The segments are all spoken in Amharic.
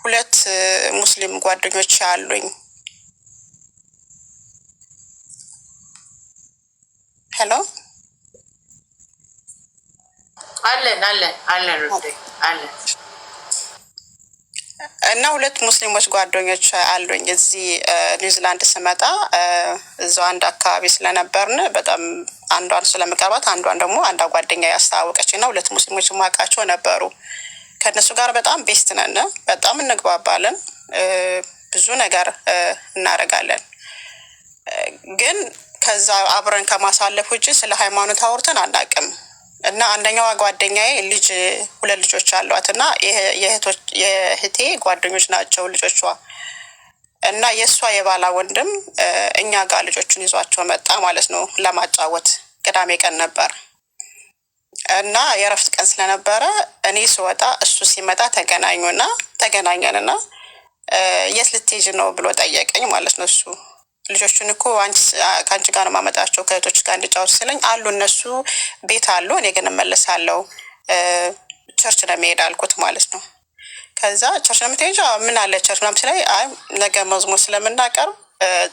ሁለት ሙስሊም ጓደኞች አሉኝ። Hello። አለን አለን አለን ሩቴ አለን። እና ሁለት ሙስሊሞች ጓደኞች አሉኝ። እዚህ ኒውዚላንድ ስመጣ እዛው አንድ አካባቢ ስለነበርን በጣም አንዷን ስለምቀርባት አንዷን ደግሞ አንዷ ጓደኛ ያስተዋወቀች እና ሁለት ሙስሊሞች የማውቃቸው ነበሩ። ከእነሱ ጋር በጣም best ነን፣ በጣም እንግባባለን፣ ብዙ ነገር እናደርጋለን። ግን ከዛ አብረን ከማሳለፍ ውጭ ስለ ሃይማኖት አውርተን አናውቅም። እና አንደኛዋ ጓደኛዬ ልጅ ሁለት ልጆች አሏት እና የእህቴ ጓደኞች ናቸው ልጆቿ። እና የእሷ የባላ ወንድም እኛ ጋር ልጆቹን ይዟቸው መጣ ማለት ነው ለማጫወት። ቅዳሜ ቀን ነበር እና የእረፍት ቀን ስለነበረ እኔ ስወጣ እሱ ሲመጣ ተገናኙና ተገናኘንና የት ልትሄጂ ነው ብሎ ጠየቀኝ ማለት ነው። እሱ ልጆቹን እኮ ከአንቺ ጋር ነው የማመጣቸው ከእህቶች ጋር እንዲጫወቱ ሲለኝ አሉ እነሱ ቤት አሉ፣ እኔ ግን እመለሳለሁ church ነው የምሄድ አልኩት ማለት ነው። ከዛ church ነው የምትሄጂው? አዎ፣ ምን አለ church ምናምን ሲለኝ አይ ነገ መዝሙር ስለምናቀርብ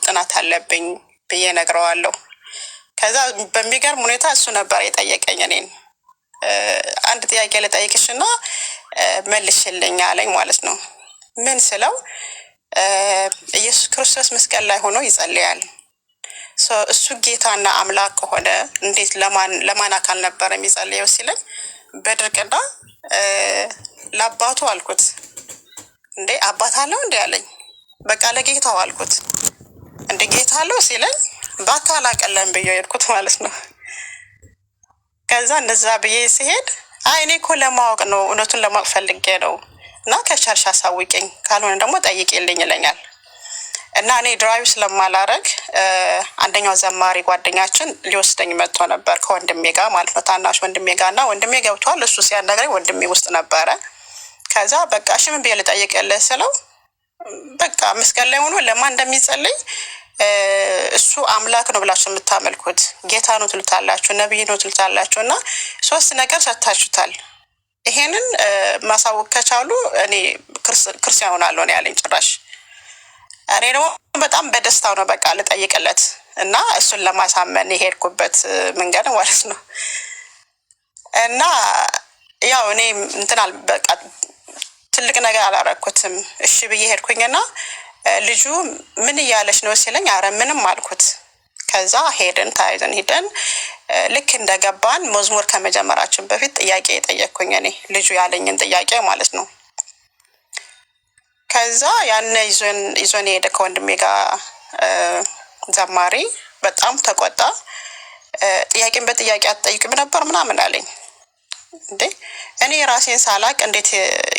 ጥናት አለብኝ ብዬ ነግረዋለሁ። ከዛ በሚገርም ሁኔታ እሱ ነበር የጠየቀኝ እኔን፣ አንድ ጥያቄ ልጠይቅሽ እና መልሽልኝ አለኝ ማለት ነው። ምን ስለው ኢየሱስ ክርስቶስ መስቀል ላይ ሆኖ ይጸልያል። እሱ ጌታና አምላክ ከሆነ እንዴት ለማን አካል ነበር የሚጸልየው ሲለኝ በድርቅና ለአባቱ አልኩት። እንዴ አባት አለው እንዴ አለኝ። በቃ ለጌታው አልኩት። እንዴ ጌታ አለው ሲለኝ በአካል አቀለም ብዬ ሄድኩት ማለት ነው። ከዛ እንደዛ ብዬ ሲሄድ አይ እኔ እኮ ለማወቅ ነው እውነቱን ለማወቅ ፈልጌ ነው እና ከቻልሽ አሳውቂኝ ካልሆነ ደግሞ ጠይቂልኝ ይለኛል። እና እኔ drive ስለማላረግ አንደኛው ዘማሪ ጓደኛችን ሊወስደኝ መጥቶ ነበር ከወንድሜ ጋር ማለት ነው፣ ታናሽ ወንድሜ ጋር። እና ወንድሜ ገብቷል። እሱ ሲያናግረኝ ወንድሜ ውስጥ ነበረ። ከዛ በቃ እሺ ምን ብዬ ልጠይቅልህ ስለው በቃ መስቀል ላይ ሆኖ ለማን እንደሚጸልይ እሱ አምላክ ነው ብላችሁ የምታመልኩት ጌታ ነው ትሉታላችሁ፣ ነብይ ነው ትሉታላችሁ። እና ሶስት ነገር ሰጥታችሁታል። ይሄንን ማሳወቅ ከቻሉ እኔ ክርስቲያን ሆናለሁ ነው ያለኝ ጭራሽ። እኔ ደግሞ በጣም በደስታው ነው በቃ ልጠይቅለት እና እሱን ለማሳመን የሄድኩበት መንገድ ማለት ነው። እና ያው እኔ እንትን በቃ ትልቅ ነገር አላረኩትም። እሺ ብዬ ሄድኩኝና ልጁ ምን እያለች ነው ሲለኝ አረ ምንም አልኩት። ከዛ ሄድን ተያይዘን ሄደን ልክ እንደገባን መዝሙር ከመጀመራችን በፊት ጥያቄ የጠየቅኩኝ እኔ ልጁ ያለኝን ጥያቄ ማለት ነው። ከዛ ያነ ይዞን የሄደ ከወንድሜ ጋር ዘማሪ በጣም ተቆጣ። ጥያቄን በጥያቄ አትጠይቅም ነበር ምናምን አለኝ። እንዴ እኔ ራሴን ሳላቅ እንዴት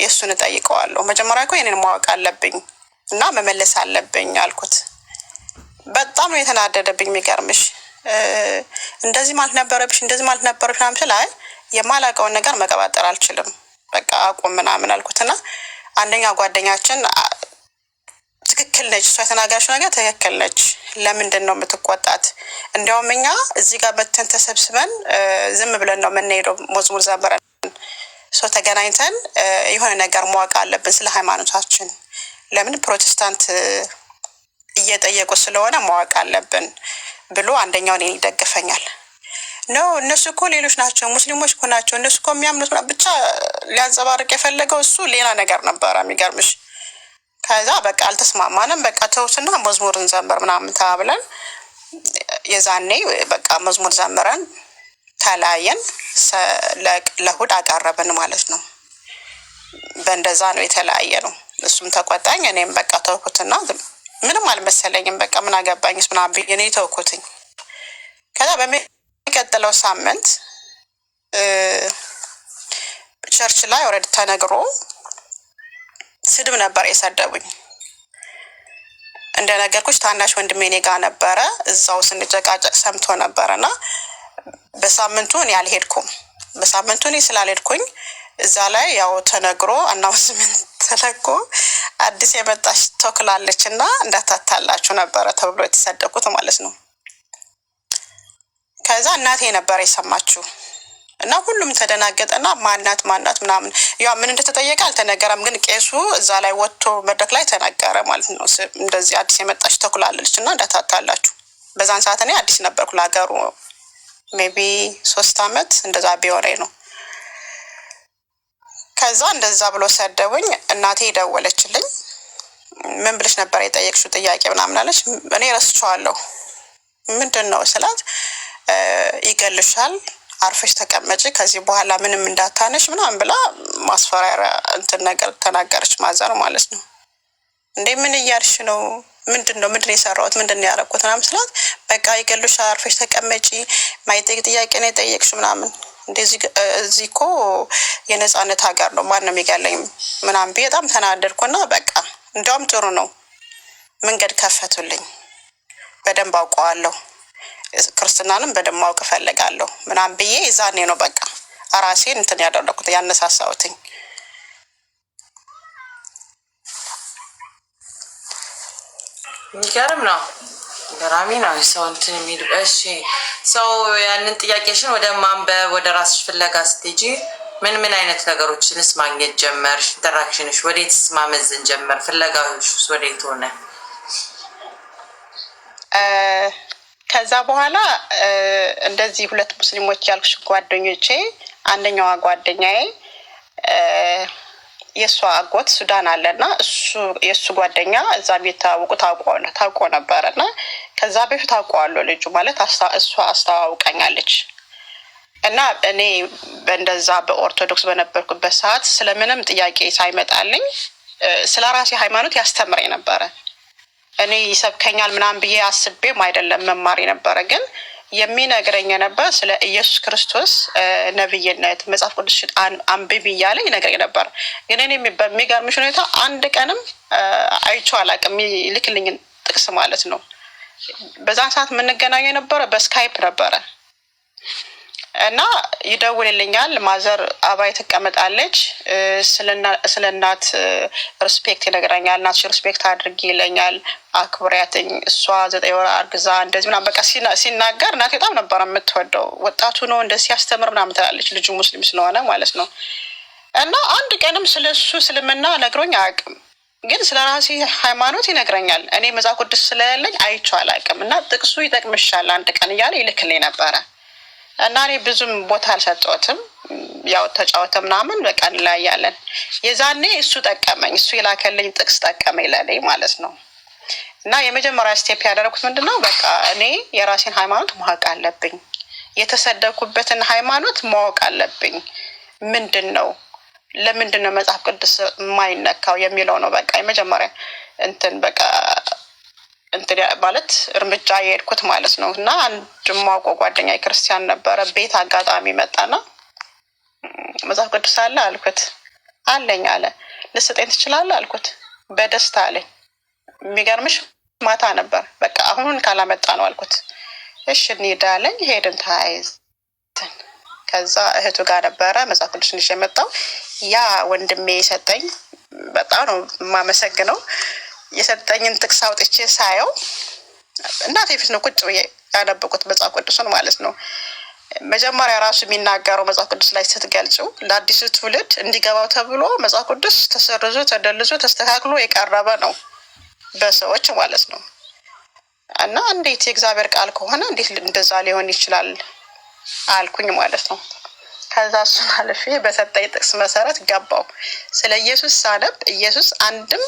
የእሱን እጠይቀዋለሁ? መጀመሪያ እኮ የኔን ማወቅ አለብኝ እና መመለስ አለብኝ አልኩት። በጣም ነው የተናደደብኝ። የሚገርምሽ እንደዚህ ማለት ነበረብሽ፣ እንደዚህ ማለት ነበረብሽ ምናምን ስል አይ የማላውቀውን ነገር መቀባጠር አልችልም፣ በቃ አቁም ምናምን አልኩትና አንደኛ ጓደኛችን ትክክል ነች፣ እሷ የተናገረችው ነገር ትክክል ነች። ለምንድን ነው የምትቆጣት? እንዲያውም እኛ እዚህ ጋር መተን ተሰብስበን ዝም ብለን ነው የምንሄደው፣ መዝሙር ዘምረን ሰው ተገናኝተን የሆነ ነገር ማወቅ አለብን ስለ ሃይማኖታችን። ለምን ፕሮቴስታንት እየጠየቁ ስለሆነ ማወቅ አለብን ብሎ አንደኛው እኔን ይደግፈኛል። No እነሱ እኮ ሌሎች ናቸው፣ ሙስሊሞች እኮ ናቸው፣ እነሱ እኮ የሚያምኑት ብቻ ሊያንጸባርቅ የፈለገው እሱ ሌላ ነገር ነበረ። የሚገርምሽ ከዛ በቃ አልተስማማንም። በቃ ተውትና መዝሙር እንዘምር ምናምን ተባብለን የዛኔ በቃ መዝሙር ዘምረን ተለያየን። ለእሑድ አቀረብን ማለት ነው። በእንደዛ ነው የተለያየ ነው። እሱም ተቆጣኝ፣ እኔም በቃ ተውኩትና ምንም አልመሰለኝም። በቃ ምን አገባኝስ ምናምን ብዬ ነው የተውኩትኝ። ከዛ በሚቀጥለው ሳምንት church ላይ already ተነግሮ ስድብ ነበር የሰደቡኝ። እንደነገርኩሽ ታናሽ ወንድሜ እኔ ጋ ነበረ፣ እዛው ስንጨቃጨቅ ሰምቶ ነበረ እና በሳምንቱ እኔ አልሄድኩም። በሳምንቱ እኔ ስላልሄድኩኝ እዛ ላይ ያው ተነግሮ announcement ተለቆ አዲስ የመጣች ተኩላለች እና እንዳታታላችሁ ነበረ ተብሎ የተሰደብኩት ማለት ነው። ከዛ እናቴ ነበር የሰማችው። እና ሁሉም ተደናገጠና ማናት ማናት ምናምን፣ ያው ምን እንደተጠየቀ አልተነገረም። ግን ቄሱ እዛ ላይ ወጥቶ መድረክ ላይ ተናገረ ማለት ነው። እንደዚህ አዲስ የመጣች ተኩላ አለች እና እንዳታታላችሁ። በዛን ሰዓት እኔ አዲስ ነበርኩ ለሀገሩ፣ maybe 3 አመት እንደዛ ቢሆነኝ ነው። ከዛ እንደዛ ብሎ ሰደቡኝ። እናቴ ደወለችልኝ። ምን ብለሽ ነበር የጠየቅሽው ጥያቄ ምናምን አለች። እኔ ረስቼዋለሁ። ምንድን ነው ስላት ይገልሻል፣ አርፈሽ ተቀመጪ፣ ከዚህ በኋላ ምንም እንዳታነሽ ምናምን ብላ ማስፈራሪያ እንትን ነገር ተናገረች። ማዘር ማለት ነው። እንዴ ምን እያልሽ ነው? ምንድን ነው ምንድን ነው የሰራሁት? ምንድን ነው ያደረኩት? ምናምን ስላት በቃ ይገልሻል፣ አርፈሽ ተቀመጪ፣ ማይጠይቅ ጥያቄ ነው የጠየቅሽው ምናምን። እንደዚህ እዚህ እኮ የነፃነት ሀገር ነው፣ ማንም ይገለኝ ምናምን ብዬ በጣም ተናደድኩና በቃ እንዲያውም ጥሩ ነው መንገድ ከፈቱልኝ። በደንብ አውቀዋለሁ፣ ክርስትናንም በደንብ ማወቅ እፈልጋለሁ ምናምን ብዬ የዛኔ ነው በቃ ራሴን እንትን ያደረኩት ያነሳሳሁትኝ። የሚገርም ነው። ገራሚ ነው። ሰው እንትን የሚል፣ እሺ፣ ሰው ያንን ጥያቄሽን ወደ ማንበብ ወደ ራስሽ ፍለጋ ስትሄጂ ምን ምን አይነት ነገሮችንስ ማግኘት ጀመርሽ? Interaction ሽ ወዴትስ ማመዘን ጀመር? ፍለጋሽ ወዴት ሆነ? ከዛ በኋላ እንደዚህ ሁለት ሙስሊሞች ያልኩሽ ጓደኞቼ፣ አንደኛዋ ጓደኛዬ የእሷ አጎት ሱዳን አለና እሱ የእሱ ጓደኛ እዛ የሚተዋወቁ ታውቆ ነበረ እና ከዛ በፊት አውቀዋለሁ፣ ልጁ ማለት እሷ አስተዋውቀኛለች። እና እኔ በእንደዛ በኦርቶዶክስ በነበርኩበት ሰዓት ስለምንም ጥያቄ ሳይመጣልኝ ስለ ራሴ ሃይማኖት ያስተምረኝ ነበረ። እኔ ይሰብከኛል ምናምን ብዬ አስቤም አይደለም መማር የነበረ፣ ግን የሚነግረኝ የነበር ስለ ኢየሱስ ክርስቶስ ነብይነት መጽሐፍ ቅዱስ አንብቢ እያለ ይነግረኝ ነበር። ግን እኔ በሚገርምሽ ሁኔታ አንድ ቀንም አይቼው አላውቅም፣ ይልክልኝን ጥቅስ ማለት ነው። በዛን ሰዓት የምንገናኘው የነበረ በ Skype ነበረ እና ይደውልልኛል። ማዘር አባይ ትቀመጣለች። ስለ እናት respect ይነግረኛል። እናትሽ respect አድርጊ ይለኛል። አክብሪያትኝ፣ እሷ 9 ወር አርግዛ እንደዚህ ምናምን በቃ ሲናገር እናቴ በጣም ነበረ የምትወደው። ወጣቱ ነው እንደዚህ ሲያስተምር ምናምን ትላለች። ልጁ ሙስሊም ስለሆነ ማለት ነው። እና አንድ ቀንም ስለ እሱ እስልምና ነግሮኝ አያውቅም። ግን ስለ ራሴ ሃይማኖት ይነግረኛል። እኔ መጽሐፍ ቅዱስ ስለሌለኝ አይቼው አላውቅም። እና ጥቅሱ ይጠቅምሻል አንድ ቀን እያለ ይልክልኝ ነበረ። እና እኔ ብዙም ቦታ አልሰጠሁትም። ያው ተጫወተ ምናምን በቃ እንለያያለን። የዛኔ እሱ ጠቀመኝ፣ እሱ የላከልኝ ጥቅስ ጠቀመኝ ለኔ ማለት ነው። እና የመጀመሪያ step ያደረኩት ምንድን ነው? በቃ እኔ የራሴን ሃይማኖት ማወቅ አለብኝ። የተሰደብኩበትን ሃይማኖት ማወቅ አለብኝ። ምንድን ነው፣ ለምንድን ነው መጽሐፍ ቅዱስ የማይነካው የሚለው ነው። በቃ የመጀመሪያ እንትን በቃ እንትን ማለት እርምጃ የሄድኩት ማለት ነው። እና አንድ የማውቀው ጓደኛ ክርስቲያን ነበረ። ቤት አጋጣሚ መጣና መጽሐፍ ቅዱስ አለ አልኩት። አለኝ አለ። ልትሰጠኝ ትችላለህ አልኩት። በደስታ አለኝ። የሚገርምሽ ማታ ነበር። በቃ አሁኑን ካላመጣ ነው አልኩት። እሺ እንሂድ አለኝ። ሄድን ተያይዘን። ከዛ እህቱ ጋር ነበረ መጽሐፍ ቅዱስ ይዤ የመጣው። ያ ወንድሜ የሰጠኝ፣ በጣም ነው የማመሰግነው። የሰጠኝን ጥቅስ አውጥቼ ሳየው እናቴ ፊት ነው ቁጭ ብዬ ያነበብኩት መጽሐፍ ቅዱስን ማለት ነው። መጀመሪያ ራሱ የሚናገረው መጽሐፍ ቅዱስ ላይ ስትገልጹ ለአዲሱ ትውልድ እንዲገባው ተብሎ መጽሐፍ ቅዱስ ተሰርዞ ተደልዞ ተስተካክሎ የቀረበ ነው በሰዎች ማለት ነው። እና እንዴት የእግዚአብሔር ቃል ከሆነ እንዴት እንደዛ ሊሆን ይችላል አልኩኝ ማለት ነው። ከዛ እሱን አልፌ በሰጠኝ ጥቅስ መሰረት ገባው። ስለ ኢየሱስ ሳነብ ኢየሱስ አንድም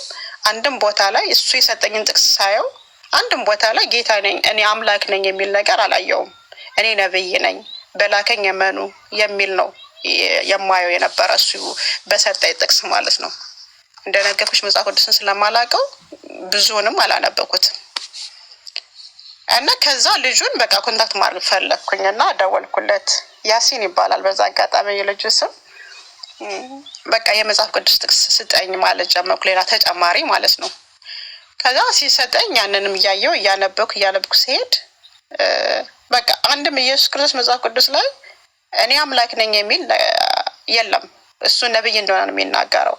አንድም ቦታ ላይ፣ እሱ የሰጠኝን ጥቅስ ሳየው አንድም ቦታ ላይ ጌታ ነኝ፣ እኔ አምላክ ነኝ የሚል ነገር አላየውም። እኔ ነብይ ነኝ፣ በላከኝ እመኑ የሚል ነው የማየው የነበረ እሱ በሰጠኝ ጥቅስ ማለት ነው። እንደነገርኩሽ መጽሐፍ ቅዱስን ስለማላውቀው ብዙውንም አላነበኩትም። እና ከዛ ልጁን በቃ contact ማድረግ ፈለግኩኝ እና ደወልኩለት። ያሲን ይባላል በዛ አጋጣሚ የልጁ ስም። በቃ የመጽሐፍ ቅዱስ ጥቅስ ስጠኝ ማለት ጀመርኩ፣ ሌላ ተጨማሪ ማለት ነው። ከዛ ሲሰጠኝ ያንንም እያየው እያነበብኩ እያነበብኩ ሲሄድ በቃ አንድም ኢየሱስ ክርስቶስ መጽሐፍ ቅዱስ ላይ እኔ አምላክ ነኝ የሚል የለም። እሱ ነብይ እንደሆነ ነው የሚናገረው።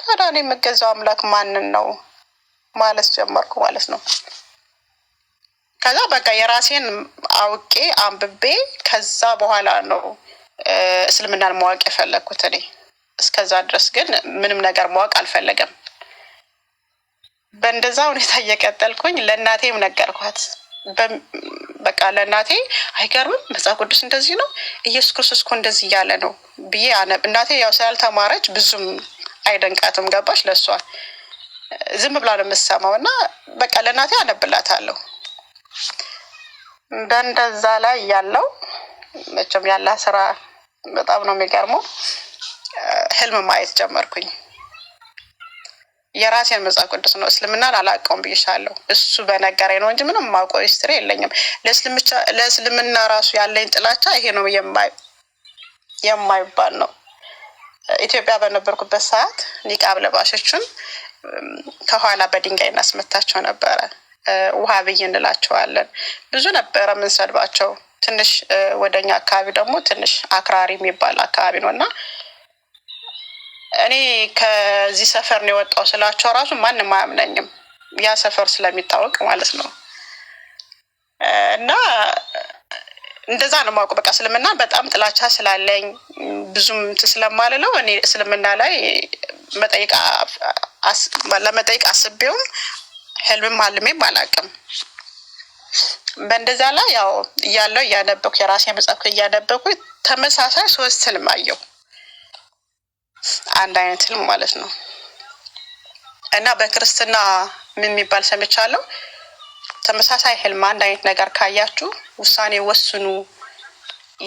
ታዲያ እኔ የምገዛው አምላክ ማንን ነው ማለት ጀመርኩ ማለት ነው። ከዛ በቃ የራሴን አውቄ አንብቤ ከዛ በኋላ ነው እስልምናን ማወቅ የፈለግኩት እኔ። እስከዛ ድረስ ግን ምንም ነገር ማወቅ አልፈለገም። በእንደዛ ሁኔታ እየቀጠልኩኝ ለእናቴም ነገርኳት። በቃ ለእናቴ አይገርምም፣ መጽሐፍ ቅዱስ እንደዚህ ነው፣ ኢየሱስ ክርስቶስ እኮ እንደዚህ እያለ ነው ብዬ እናቴ ያው ስላልተማረች ብዙም አይደንቃትም። ገባሽ? ለእሷ ዝም ብላ ነው የምትሰማው። እና በቃ ለእናቴ አነብላታለሁ። በእንደዛ ላይ ያለው መቼም ያለ ስራ በጣም ነው የሚገርመው። ህልም ማየት ጀመርኩኝ። የራሴን መጽሐፍ ቅዱስ ነው፣ እስልምናን አላውቀውም ብዬሻለሁ። እሱ በነገረኝ ነው እንጂ ምንም የማውቀው history የለኝም። ለእስልምና ራሱ ያለኝ ጥላቻ ይሄ ነው የማይባል ነው። ኢትዮጵያ በነበርኩበት ሰዓት ኒቃብ ለባሾችን ከኋላ በድንጋይ እናስመታቸው ነበረ። ውሃብይ እንላቸዋለን። ብዙ ነበረ የምንሰድባቸው። ትንሽ ወደኛ አካባቢ ደግሞ ትንሽ አክራሪ የሚባል አካባቢ ነው እና እኔ ከዚህ ሰፈር ነው የወጣው ስላቸው ራሱ ማንም አያምነኝም። ያ ሰፈር ስለሚታወቅ ማለት ነው። እና እንደዛ ነው የማውቀው። በቃ እስልምና በጣም ጥላቻ ስላለኝ ብዙም እንትን ስለማልለው እኔ እስልምና ላይ ለመጠየቅ አስቤውም ህልምም አልሜም አላውቅም። በእንደዛ ላይ ያው እያለው እያነበኩ የራሴ መጽሐፍ እያነበኩ ተመሳሳይ ሶስት ህልም አየሁ። አንድ አይነት ህልም ማለት ነው። እና በክርስትና ምን የሚባል ሰምቻለሁ። ተመሳሳይ ህልም አንድ አይነት ነገር ካያችሁ ውሳኔ ወስኑ፣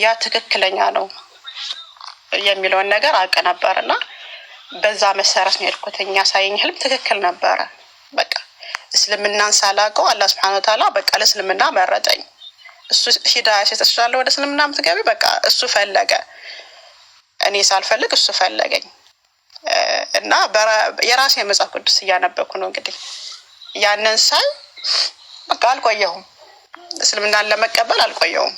ያ ትክክለኛ ነው የሚለውን ነገር አውቅ ነበር እና በዛ መሰረት ነው የሄድኩት። ያሳየኝ ህልም ትክክል ነበረ። በቃ እስልምናን ሳላውቀው አላህ ስብሐነ ወተዓላ በቃ ለእስልምና መረጠኝ። እሱ ሂዳያ ሲሰጥሻለሁ ወደ እስልምና የምትገቢ በቃ እሱ ፈለገ፣ እኔ ሳልፈልግ እሱ ፈለገኝ። እና የራሴን መጽሐፍ ቅዱስ እያነበብኩ ነው እንግዲህ ያንን ሳይ በቃ አልቆየሁም፣ እስልምናን ለመቀበል አልቆየሁም።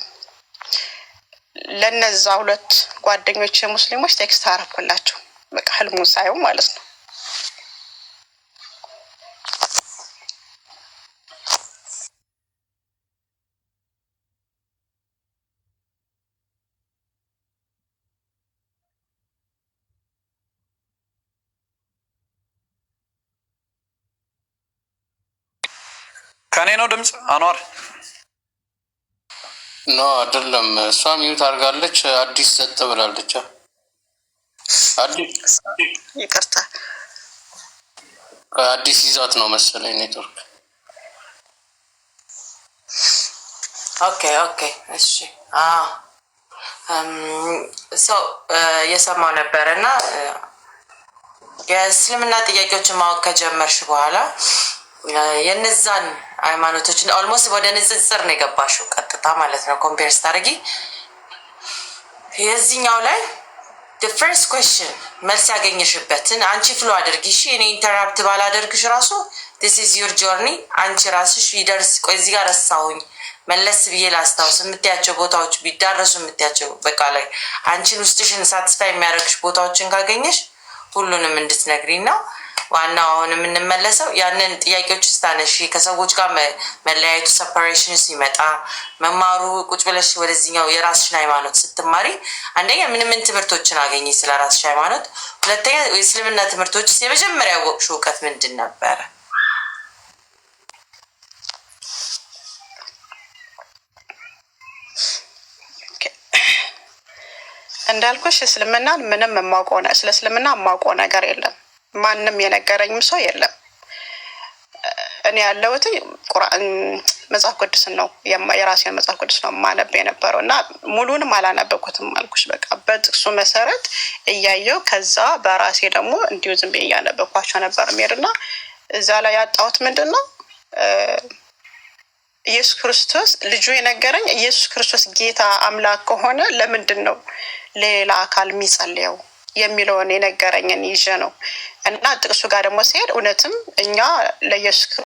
ለነዛ ሁለት ጓደኞች ሙስሊሞች text አረኩላቸው። በቃ ህልሙን ሳየው ማለት ነው። ከኔ ነው ድምፅ አንዋር? No አይደለም። እሷ mute አድርጋለች። አዲስ ዘጥ ብላለች። አዲስ ይቅርታ። አዲስ ይዛት ነው መሰለኝ ኔትወርክ። Okay፣ እሺ። ሰው እየሰማው ነበረ እና የእስልምና ጥያቄዎችን ማወቅ ከጀመርሽ በኋላ የነዛን ሃይማኖቶችን almost ወደ ንጽጽር ነው የገባሽው ቀጥታ ማለት ነው። Compare ስታደርጊ የዚህኛው ላይ first question መልስ ያገኘሽበትን አንቺ flow አድርጊ። እሺ እኔ interrupt ባላደርግሽ ራሱ this is your journey። አንቺ ራስሽ ይደርስ። ቆይ እዚህ ጋር ረሳሁኝ መለስ ብዬ ላስታውስ የምትያቸው ቦታዎች ቢዳረሱ የምትያቸው በቃ ላይ አንቺን ውስጥሽን satisfy የሚያደርግሽ ቦታዎችን ካገኘሽ ሁሉንም እንድትነግሪኝ ነው። ዋናው አሁን የምንመለሰው ያንን ጥያቄዎች ስታነሺ ከሰዎች ጋር መለያየቱ separation ሲመጣ መማሩ ቁጭ ብለሽ ወደዚህኛው የራስሽን ሃይማኖት ስትማሪ አንደኛ ምን ምን ትምህርቶችን አገኘ ስለ ራስሽ ሃይማኖት፣ ሁለተኛ የእስልምና ትምህርቶች የመጀመሪያ ያወቅሽው እውቀት ምንድን ነበረ? እንዳልኩሽ እስልምናን ምንም የማውቀው ስለ እስልምና የማውቀው ነገር የለም። ማንም የነገረኝም ሰው የለም። እኔ ያለሁት ቁርአን መጽሐፍ ቅዱስን ነው፣ የራሴን መጽሐፍ ቅዱስ ነው የማነብ የነበረው እና ሙሉንም አላነበብኩትም አልኩሽ። በቃ በጥቅሱ መሰረት እያየው ከዛ በራሴ ደግሞ እንዲሁ ዝም ብዬ እያነበብኳቸው ነበር የሚሄድ እና እዛ ላይ ያጣሁት ምንድን ነው፣ ኢየሱስ ክርስቶስ ልጁ የነገረኝ ኢየሱስ ክርስቶስ ጌታ አምላክ ከሆነ ለምንድን ነው ሌላ አካል የሚጸልየው የሚለውን የነገረኝን ይዤ ነው እና ጥቅሱ ጋር ደግሞ ሲሄድ እውነትም እኛ ለኢየሱስ